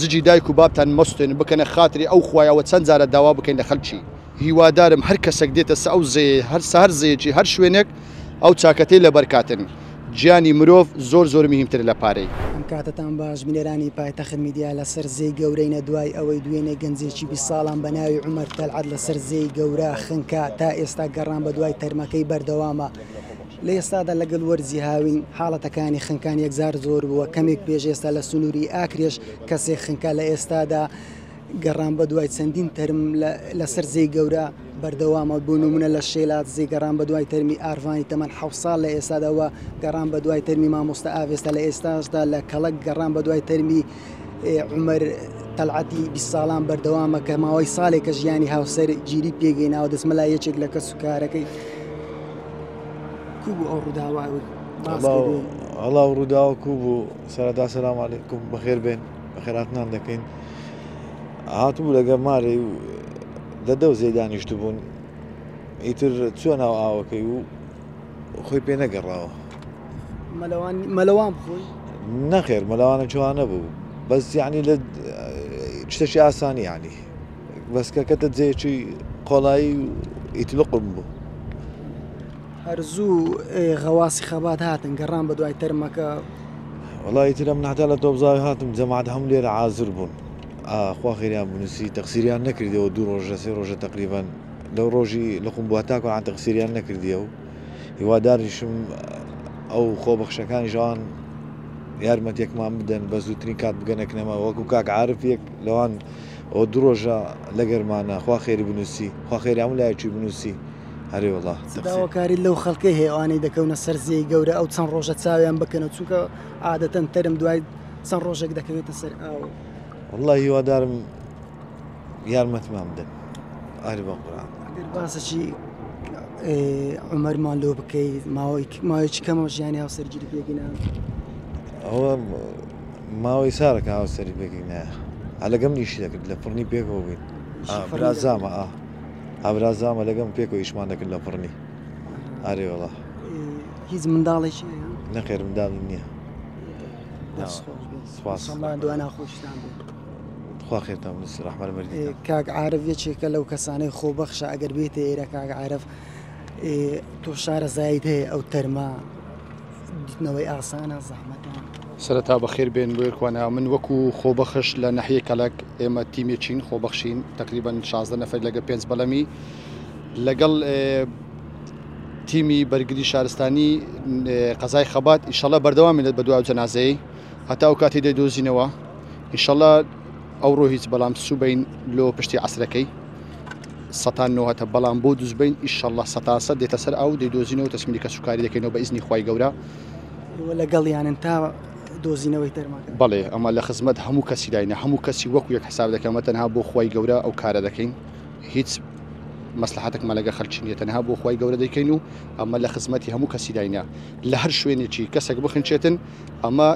زجی دایک و بابتان مەسوتێنن بکەنە خاتری ئەو خوایەوە چەند جارە داوا بکەین لە خەلکی. هیوادارم هەر کەسەک دێتە سە ئەو زێیە هەر سە هەر زێیەکی هەر شوێنێک ئەو چاکەتەی لەبەر کاتن گیانی مرۆڤ زۆر زۆر مهیمترە لە پارەی. ئەم کاتەتان باش بینەرانی پایتەخت میدیا لەسەر زێی گەورەینە دوای ئەوەی دوێنێ گەنجێکی 20 ساڵان بە ناوی عومەر تەلعەت لەسەر زێی گەورە خنکا تا ئێستا گەڕان بە دوای تەرمەکەی بەردەوامە لە ئێستادا لەگەڵ وەرزی هاوین حاڵەتەکانی خنکان یەکجار زۆر بووە کەمێک پێش ئێستا لە سنووری ئاکرێش کەسێک خنکا لە ئێستادا گەڕان بەدوای چەندین تەرم لەسەر زێی گەورە بەردەوامە، بۆ نمونە لە شێلادزێ گەڕان بەدوای تەرمی ئارڤانی تەمەن حەوت ساڵ لە ئێستادا و گەڕان بەدوای تەرمی مامۆستا ئاڤێستا لە ئێستاشدا لە کەڵەک گەڕان بەدوای تەرمی عومەر تەلعەتی 20 ساڵان بەردەوامە کە ماوەی ساڵێکە ژیانی هاوسەر گیری پێگەیناوە دەچمە لای یەکێک لە کەس و کارەکەی کو بوو ئەو ڕووداوە باس کردی؟ وەڵا ئەو ڕووداوە کو بوو سەرەتا سەلام عەلەیکوم بەخێر بێن بەخێرهاتنان دەکەین هاتبوو لەگەڵ مارەی و لە دەوزێ دانیشتبوون ئیتر چووە ناو ئاوەکەی و خۆی پێ نەگەڕاوە. مەلەوان مەلەوان بخۆی؟ نەخێر مەلەوانە جوانە بوو بەس یعنی لە شتێکی ئاسانی یعنی بەس کە کەتە جێیەکی قۆڵایی و ئیتلقم بوو. هەر زوو غەواسی خەبات هاتن گەڕان بە دوای تەرمەکە. وەڵا ئیتر ئەمن هەتا لە تۆپزاوی هاتم جەماعەت هەموو لێرە عازر بوون خوا خێریان بنووسی تەقسیریان نەکردەوە دوو ڕۆژە سێ ڕۆژە تەقریبەن لەو ڕۆژی لقم بووە تاکو عان تەقسیریان نەکردیە و هیواداریشم ئەو خۆبەخشەکانی ژوان یارمەتێکمان بدەن بە زووترین کات بگەنەکنەمە وەکو کاک عارف یەک لەوان ئەو دوو ڕۆژە لەگەرمانە خوا خێری بنووسی خوا خێری هەموو لایەکی بنووسی ئەرێ وەڵا چ داواکاریت لەو خەڵکەی هەیە ئەوانەی دەکەونە سەر زێی گەورە ئەو چەند ڕۆژە چاویان بکەنەوە چونکە عادەتەن تەرم دوای چەند ڕۆژێک دەکەوێتە سەر ئاو. وەڵا هیوادارم یارمەتمان بدەن ئاری بە قورئان. ئەگەر باسەکی عومەرمان لۆ بکەی ماوەی ماوەیەکی کەمە ژیانی هاوسەرگیری پێکینا. ئەوە ماوەی سارەکە هاوسەری پێکینایە لەگەم نیشی دەکرد لە فڕنی پێکەوە بووین برازامە ئا ئابرازامە لەگەم پێکەوە ئیشمان دەکرد لە فڕنی ئارێ وەڵا. هیچ منداڵێکی هەیە؟ نەخێر منداڵی نییە. سپاس. دوا ناخۆشتان بێت. خوا خێرتان بنووسی ڕەحمە لە مردیتان. کاک عارف یەکێکە لەو کەسانەی خۆبەخشە ئەگەر بێتە ئێرە کاک عارف تۆ شارەزاییت هەیە ئەو تەرمە دیتنەوەی ئاسانە زەحمەتە؟ سەرەتا بەخێر بێن بۆ ئێرکوانا من وەکو خۆبەخش لە نەحیەی کەلەک ئێمە تیمێکین خۆبەخشین تەقریبەن 16 نەفەر لەگە پێنج بەلەمی لەگەڵ تیمی بەرگری شارستانی قەزای خەبات ئیشەڵە بەردەوامی لە بەدوای جەنازەی هەتا ئەو کاتی دەیدۆزینەوە ئیشەڵە ئەوڕۆ هیچ بەڵام سوبەین لۆ پشتی عەسرەکەی سەتان نۆهەتە بەڵام بۆ دوزبەین ئیشەڵە سەتاسە دێتە سەر ئاو دەیدۆزینەوە تەسمیلی کەسوکاری دەکەینەوە بە ئیزنی خوای گەورە. ئێوە لەگەڵیانن تا دۆزینەوەی تەرمەکە؟ بەڵێ ئەمە لە خزمەت هەموو کەسیداینە هەموو کەسی وەکو یەک حساب دەکەین ئەمە تەنها بۆ خوای گەورە ئەو کارە دەکەین هیچ مەسلحەتێکمان لەگەڵ خەلکی نییە تەنها بۆ خوای گەورە دەیکەین و ئەمە لە خزمەتی هەموو کەسیداینە لە هەر شوێنێکی کەسێک بخنچێتن ئەمە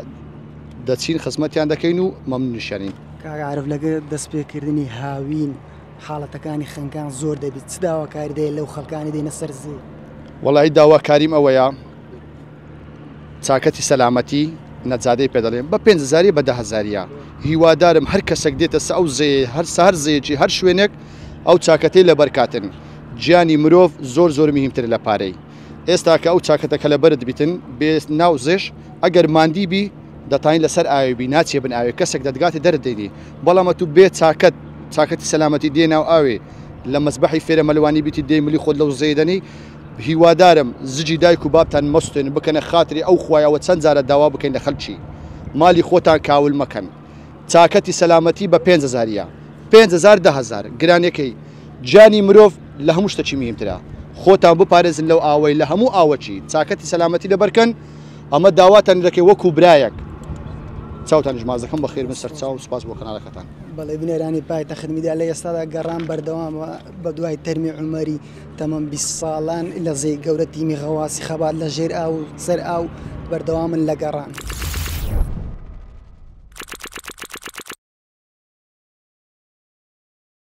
دەچین خزمەتیان دەکەین و مەمنونیشیانین. کاک عارف لەگەر دەستپێکردنی هاوین حاڵەتەکانی خنکان زۆر دەبیت چ داواکاریت هەیە لەو خەڵکانی دێنە سەر زێ؟ وەڵایی داواکاریم ئەوەیە چاکەتی سەلامەتی نەجادەی پێ دەڵێن بە پێنج هەزاریە بە دە هەزاریە هیوادارم هەر کەسێک دێتە سە ئەو زێ هەر سە هەر زێیەکی هەر شوێنێک ئەو چاکەتەی لەبەر کاتن گیانی مرۆڤ زۆر زۆر مهمترە لە پارەی ئێستا کە ئەو چاکەتە کە لەبەرت بیتن بێ ناو زێش ئەگەر ماندی بی دەتانی لەسەر ئاوێ بی ناچیە بن ئاوێ کەسێک دەتگاتێ دەرت دێنی بەڵام ئەتوو بێ چاکەت چاکەتی سەلامەتی دێ ناو ئاوێ لە مەزبەحی فێرە مەلوانی بیتی دێی ملی خۆت لەو زێ دەنێی هیوادارم زجی دایک و بابتان مەسوتێنن بکەنە خاتری ئەو خوایەوە چەند جارە داوا بکەین لە خەلکی مالی خۆتان کاول مەکەن چاکەتی سەلامەتی بە پێنج هەزاریە 5000 10,000 گرانەکەی گیانی مرۆڤ لە هەموو شتەکی مهمترە خۆتان بپارێزن لەو ئاوەی لە هەموو ئاوەکی چاکەتی سەلامەتی لەبەرکەن ئەمە داواتان دەکەی وەکو برایەک چاوتانیش ماچ دەکەم بەخێر بن سەرچاو سپاس بۆ کەناڵەکەتان. بەڵێ بینەرانی پایتەخت میدیا لە ئێستادا گەڕان بەردەوامە بەدوای تەرمی عومەری تەمەن 20 ساڵان لە زێی گەورە تیمی غەواسی خەبات لە ژێر ئاو و سەر ئاو بەردەوامن لە گەڕان.